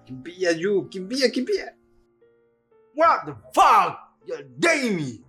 Kimbia juu, kimbia kimbia. What the fuck? You're Damie.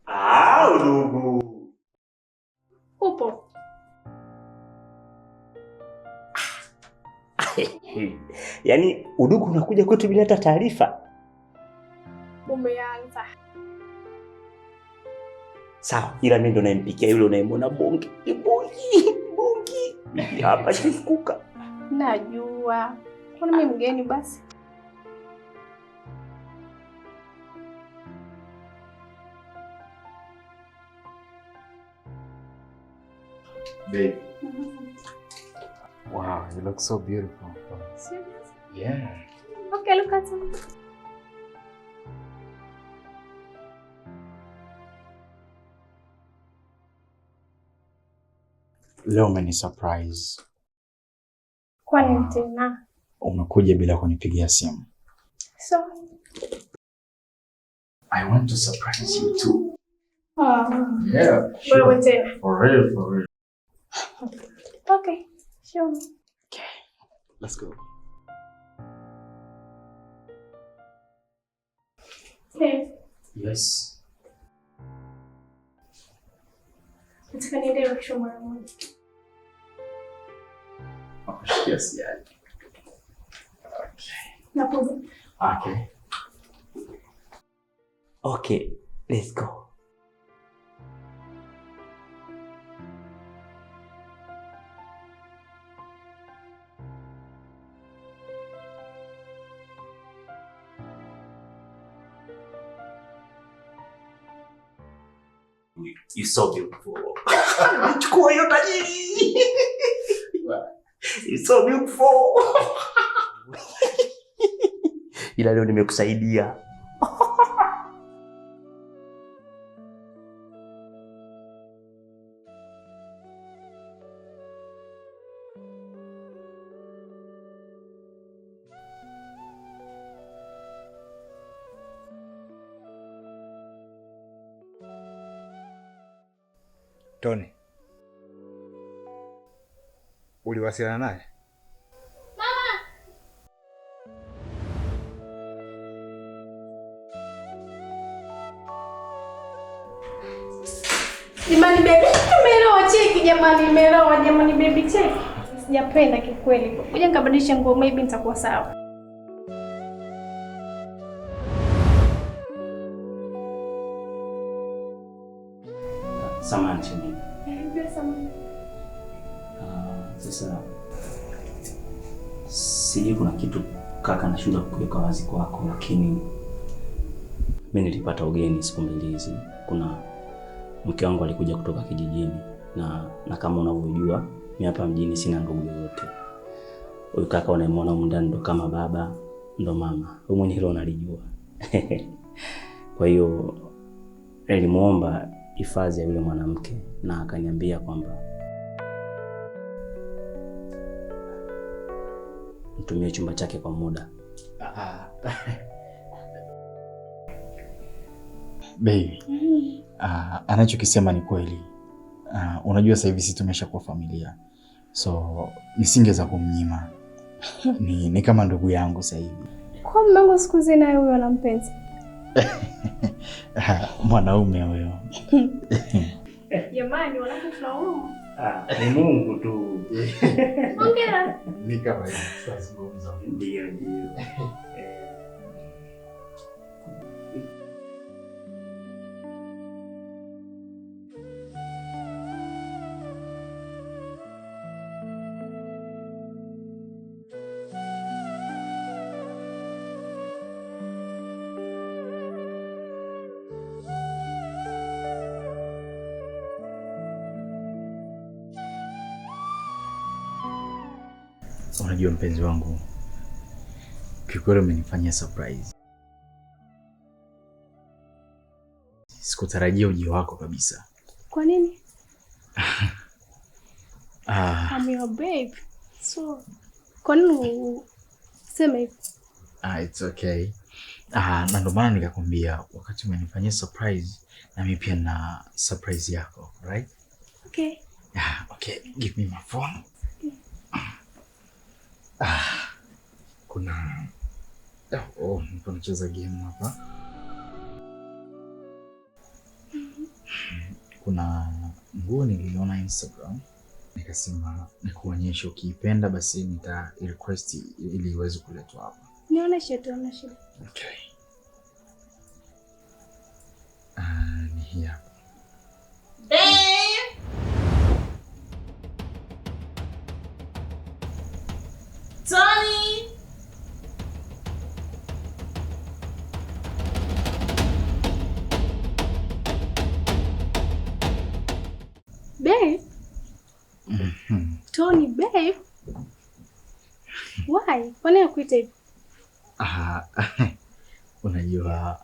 Ah, udugu. Upo. Yaani udugu unakuja kwetu bila hata taarifa. Umeanza. Sawa, ila mimi ndo naimpikia yule unayemwona bonge. Bongi, bongi. Hapa chifukuka. Najua. Kwani mimi mgeni basi? Babe. Wow, you look so beautiful. Serious? Yeah. Okay, look at him. Leo umeni surprise. Kwani tena? Umekuja bila kunipigia simu. So, I want to surprise you too. oh, Yeah. wewe tena. For real, for real. Okay, show me. Let's go. Hey, Yes. nataka niende workshop mara moja. Nakushikia sijali. Nakuja. Okay. Okay, let's go. You so beautiful. Chukua hiyo tajiri. You so beautiful. Ila leo nimekusaidia. Tony, uliwasiliana naye? Jamani baby, nimeloa cheki jamani, nimeloa jamani baby cheki. Sijapenda kikweli. Ngoja nikabadilishe nguo maybe nitakuwa sawa. Samahani shemeji. Bila samahani. Sasa sijui kuna kitu kaka nashindwa kuweka wazi kwako, lakini mimi nilipata ugeni siku mbili hizi. Kuna mke wangu alikuja kutoka kijijini na kama unavyojua mimi hapa mjini sina ndugu yoyote. Huyu kaka unayemwona humu ndani ndo kama baba ndo mama. Huyu mwenye hilo unalijua. Kwa hiyo nilimuomba hifadhi ya yule mwanamke na akaniambia kwamba nitumie chumba chake kwa muda. Baby, anachokisema ni kweli. Unajua sasa hivi sisi tumeshakuwa familia. So nisingeweza kumnyima. Ni kama ndugu yangu sasa hivi. Kwa mume wangu siku hizi naye huyo ana mpenzi. Mwanaume huyo. Jamani, wanawake tuna huruma. Ni Mungu tu. Hongera. Ni kama hivi tunazungumza. Ndio, ndio. Unajua mpenzi wangu, kiukweli umenifanyia surprise. Sikutarajia ujio wako kabisa. Kwa nini? I'm your babe. So, kwa nini useme hivyo? It's okay. Na ndio maana nikakwambia wakati umenifanyia surprise na mimi pia na surprise yako, right? Okay. Okay, give me my phone. Kuna niko nacheza game hapa. Kuna nguo niliona Instagram, nikasema nikuonyeshe, ukiipenda basi nita request ili iweze kuletwa hapa. Nionyeshe tu, hamna shida. Okay. Ni hii hapa. Babe! Tony! Babe? Tony, babe? Why? Kwa nini nakuita hivyo? Unajua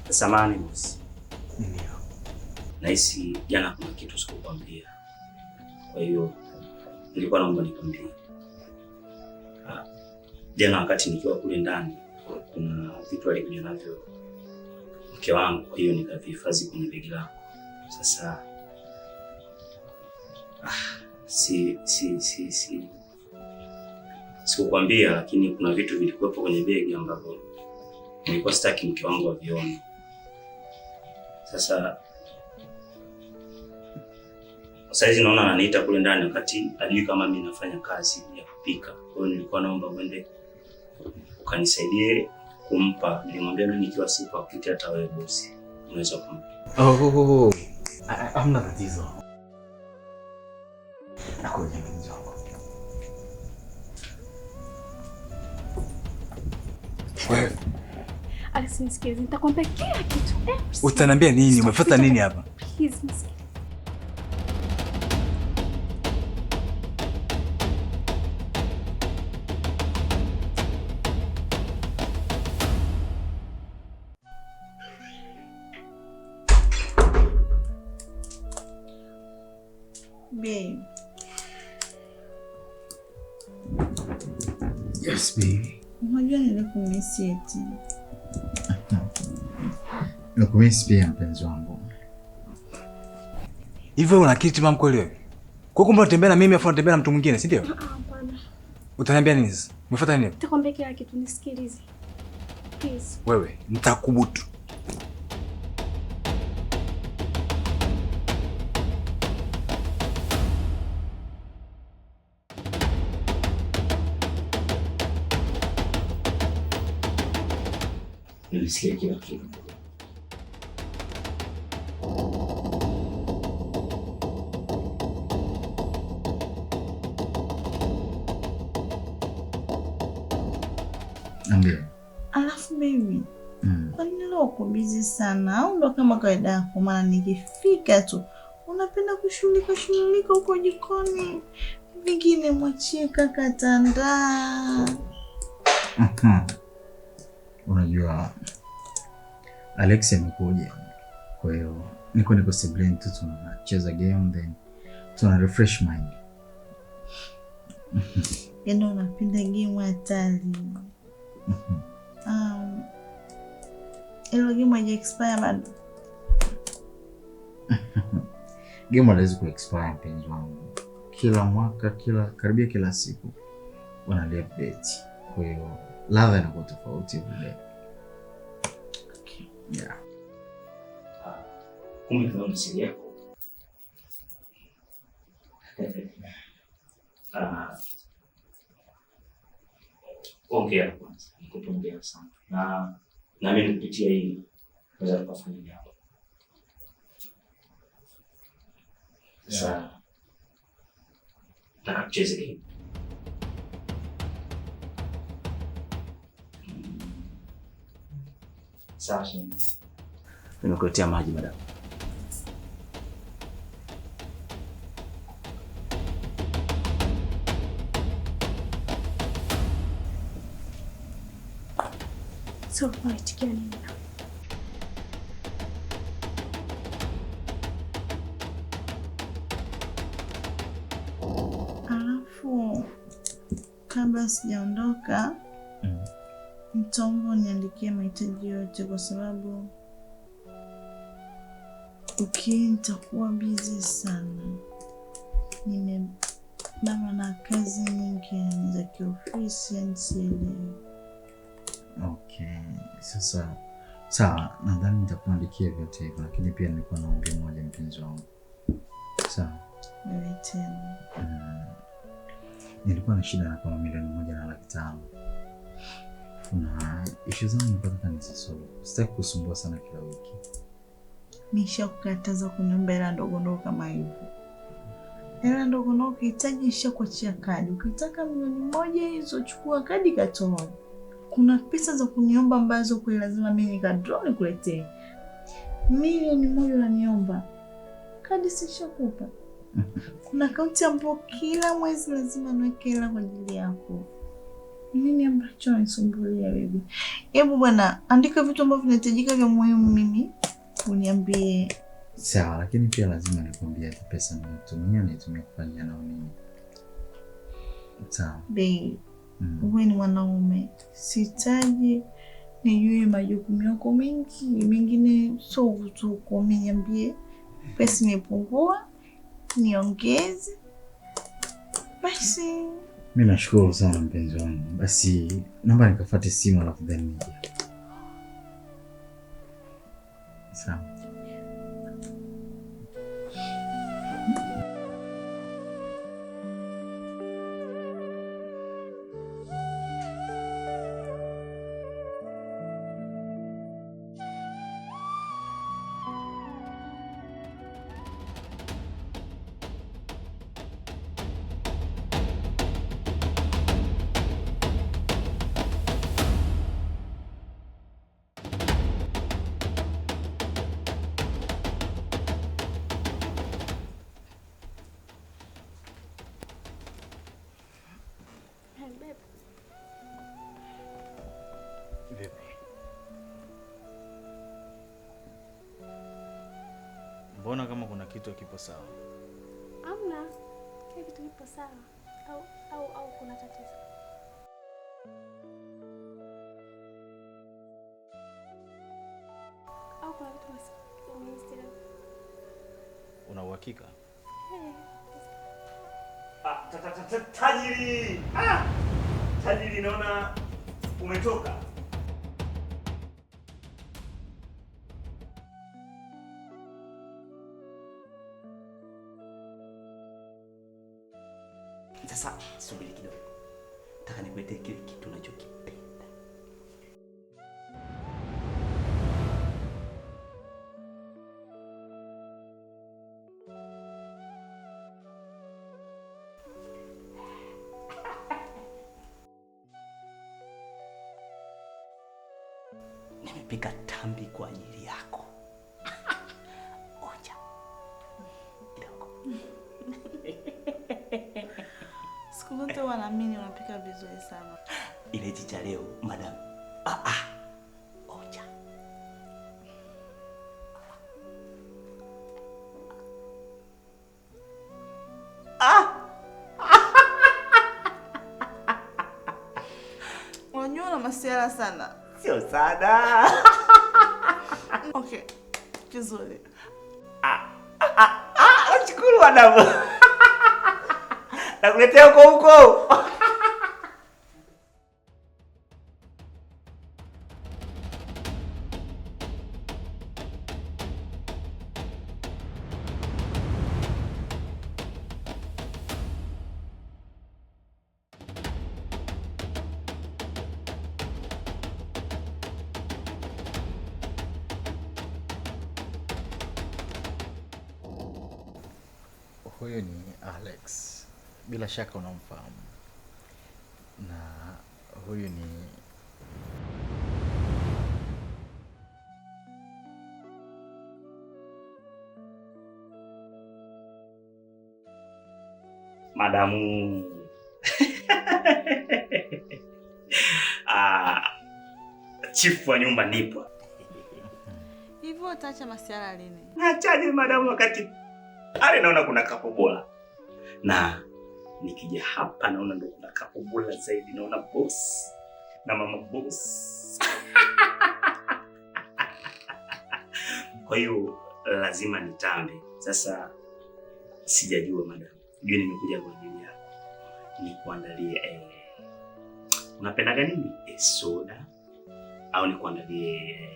Samahani boss. Ndio. Nahisi jana kuna kitu sikukwambia. Kwa hiyo nilikuwa naomba nikwambie. Jana wakati nikiwa kule ndani kuna vitu alikuja navyo mke wangu, kwa hiyo nikavihifadhi kwenye begi langu. Sasa si sikukwambia, lakini kuna vitu vilikuwepo kwenye begi ambavyo nilikuwa sitaki mke wangu avione. Sasa saizi naona ananiita kule ndani wakati ajui kama mimi nafanya kazi ya kupika. Kwa hiyo nilikuwa naomba uende ukanisaidie kumpa. Nilimwambia mimi nikiwa sipo akiti hata wewe bosi unaweza kumpa. Oh, hamna tatizo. Nakuja mpenzi wangu. Wewe Alex, nisikilize, nitakwambia kila kitu. Utaniambia nini? Umefuata nini hapa? Please, nisikilize. Babe. Yes, baby. Unajua nilikumisi eti. Nakumisi pia mpenzi wangu. Hivyo una akili timamu kweli wewe? Kwa kumbe unatembea na mimi afu unatembea na mtu mwingine, si ndio? Hapana. Utaniambia nini sasa? Umefuata nini? Nitakwambia kila kitu, nisikilize. Please. Wewe, nitakubutu. Nilisikia kila kitu. Ndio. Alafu baby, kwa nini leo uko busy sana? Au ndo kama kawaida yako? Maana nikifika tu unapenda kushughulika shughulika huko jikoni. Vingine mwachie kaka tandaa. Unajua Alex amekuja. Kwa hiyo niko sebuleni tu tunacheza game then tuna refresh mind. Yaani unapenda game hatari. Ilo game haija expire bado. Game haiwezi ku expire mpenzi wangu. Kila mwaka, karibia kila siku wana update. Kwa hiyo ladha inakuwa tofauti vile. Okay. Yeah. Kumbe kuna siri yako. Ongea kwanza, nikupe sana. Na mimi kupitia hii naweza kufanya jambo. Sasa nataka tucheze game. Sawa. Nimekuletea maji madam. So, unaitikia nini? Alafu kabla sijaondoka, nitaomba uniandikie mahitaji yote kwa sababu nitakuwa busy sana. Nimebana na kazi nyingi za kiofisi, yani sielewi. Okay, sasa sawa, nadhani nitakuandikia vyote hivyo, lakini pia nilikuwa na ombi moja mpenzi wangu. Sawa. Wewe tena. Nilikuwa na shida na kama 1,500,000. Kuna issue zangu nilikuwa nataka nizisolve. Sitaki kusumbua sana kila wiki. Nishakukataza kuniomba hela ndogo ndogo kama hivyo. Hela ndogo ndogo ukihitaji nishakuachia kadi. Ukitaka 1,000,000 hizo chukua kadi katoa. Kuna pesa za kuniomba ambazo kwa lazima mimi nikadraw nikuletee. 1,000,000 unaniomba. Kadi sishakupa. Kuna akaunti ambayo kila mwezi lazima niweke hela kwa ajili yako. Nini ambacho unanisumbulia baby? Hebu bwana, andika vitu ambavyo vinahitajika vya muhimu mimi uniambie. Sawa, lakini pia lazima nikwambie hata pesa ninayotumia naitumia kufanyia nao nini. Sawa. Babe, wewe ni mwanaume. Sitaji nijue majukumu yako mengi, mengine sio utuko. Mimi niambie pesa imepungua, niongeze. Basi mimi nashukuru sana mpenzi wangu. Basi naomba nikafuate simu alafu then nije. Sawa. Mbona kama kuna kitu hakipo sawa? Hamna. Kila kitu kipo sawa. Au kuna tatizo? Au kuna kitu umesikia? Una uhakika? Tajiri! Tajiri, naona umetoka. Sasa subiri kidogo. Nataka nikuletee kile kitu unachokipenda. Nimepika tambi kwa ajili yako. Oja kidogo. Siku zote wanaamini unapika vizuri sana. Ile chicha leo, madam. Oja. Unajua una masiara sana. Sio sana. Okay. Kizuri. Nashukuru madam. Nakuletea huko huko. Huyo ni Alex. Bila shaka unamfahamu. Na huyu ni Madamu. Chifu wa nyumba nipo. Hivyo utaacha masiara lini? Naachaje madamu wakati ale naona kuna kapo bora. Na nikija hapa naona ndo kuna kapo bora zaidi, naona boss na mama boss. Kwa hiyo lazima nitambe. Sasa sijajua madamu. Jua nimekuja kwa ajili yako. Nikuandalie unapendaga nini? Soda au nikuandalie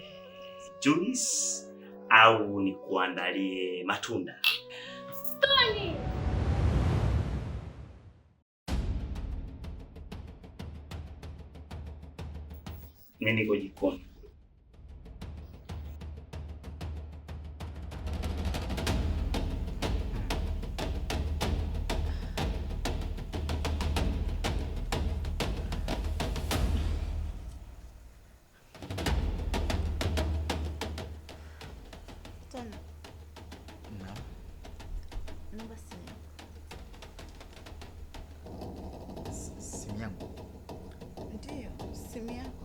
juice au nikuandalie matunda? Tony! Mimi niko jikoni. Tony. Naomba simu yako. Simu yangu? Ndiyo, simu yako.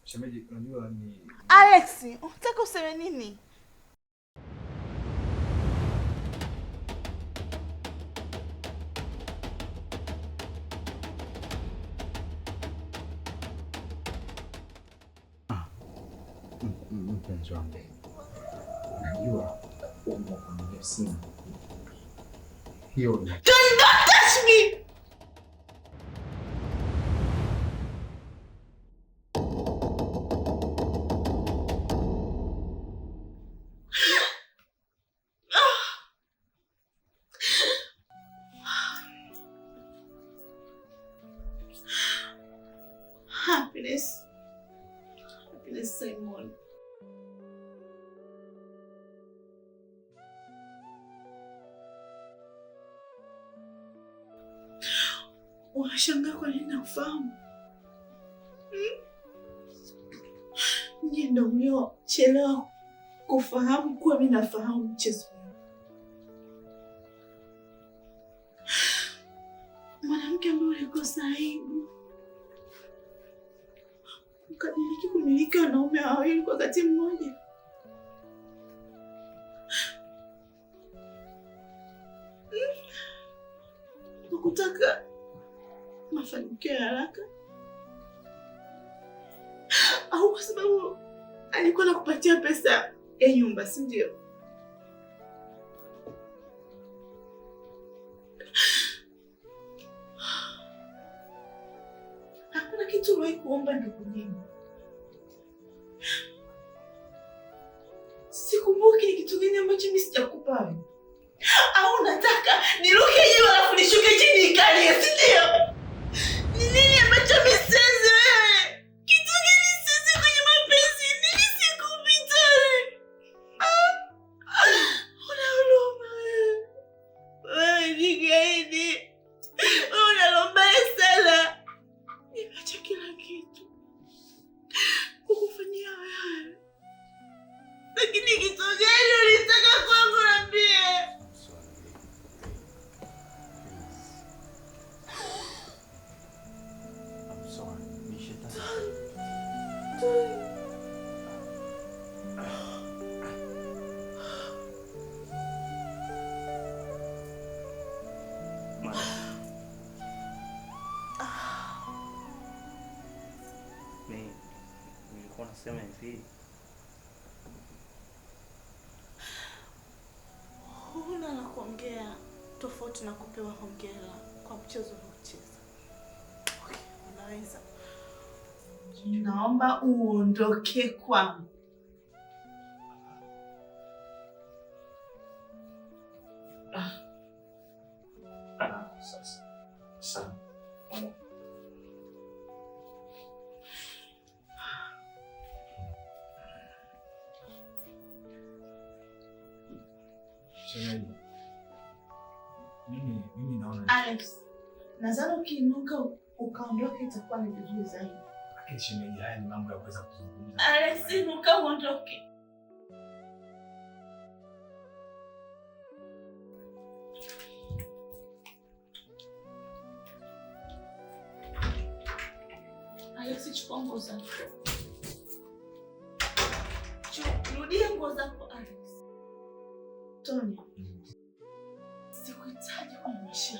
Shemeji, unajua ni Alex, unataka useme nini? Mpenzi wangu, unajua unapopiga simu hiyo. Don't touch me! Happiness. Happiness, Simon. Unashangaa kwa nini nakufahamu? Nyie ndio mliochelewa kufahamu kuwa mimi nafahamu mchezo. Mwanamke ambaye ulikosa aibu ukadiriki kumiliki wanaume wawili kwa wakati mmoja. Ukutaka mafanikio ya haraka au kwa sababu alikuwa anakupatia pesa ya nyumba, si ndio? Hakuna kitu uliwahi kuomba nikakunyima. Sikumbuki ni kitu gani ambacho mimi sijakupa wewe. Au unataka niruke juu alafu nishuke chini nikalie, si ndio? Ni nini ambacho mimi siwezi wewe? Kitu gani siwezi kwenye mapenzi? Nini sikupi tena? Una huruma wewe. Wewe ni gaidi. Wewe unalombaya sana. Nimeacha kila kitu kukufanyia wewe. Lakini kitu gani ulitaka kwangu niambie? I'm sorry. Ni shetani. kusema hivi. Huna la kuongea tofauti na kupewa hongera kwa mchezo unaocheza. Okay, unaweza. Naomba uondoke kwangu. Sasa. Sasa. Shemeji, mimi naona Alex, nadhani ukiinuka ukaondoka itakuwa ni vizuri zaidi. Lakini shemeji, haya ni mambo ya kuweza kuzungumza. Alex, inuka uondoke. Alex, chukua nguo zako. Rudia nguo zako, Alex. Tony, sikuhitaji kwenye maisha